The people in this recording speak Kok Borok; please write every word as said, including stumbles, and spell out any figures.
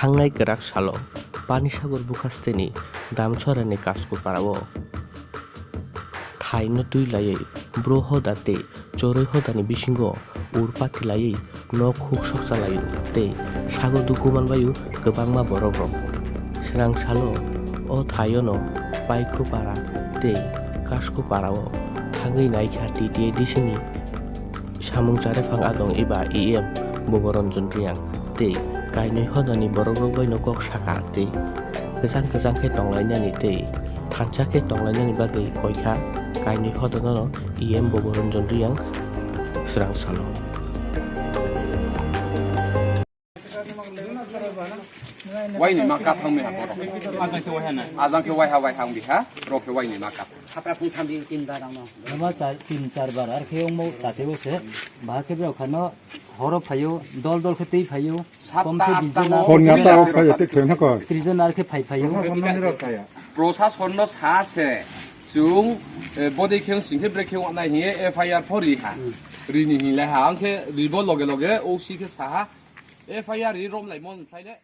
Thangnai kwrak salo Panisagar bukhasteni Damsorani Kasko parao thaino twi laiwi bro hoda tei chorwi hodani bisingo ur pati laiwi nok huk sokcha laio tei sago duku manbaio kwbangma borokrok. Swrang salo o thaiono Paikhu para tei Kasko parao thangwi naikha T T A D C ni samung chariphang adong eba E M Boboranjan Reang tei kainwi hodani borokrok baino kok sakha tei kwchang kwchang khe tonglainani tei thansa khe tonglainani bagwi koikha kainwi hodanono E M Boboranjan Reang swrang salo. Waini ma kathang mi ha borok. Ajang khe waiha waiha wng biha, rok khe waini ma kathang. Hapra phung thambi tin bar ang no. Nama char tin char bar ar khe ongmo tate o se. Ba khe bro khano horo phayo, dol dol khe tei phayo. Sapta Kom se atta bijena no. Hor nyata o phayo tei thwna koi. Trijon ar khe phai phayo. Prosason no sa se. Chung bodei khe sing khe bre khe wana hiye F I R pho ri ha. Rini hinlai ha ang khe ribo loge loge O C khe sa ha. F I R ri rom lai mon phlai le.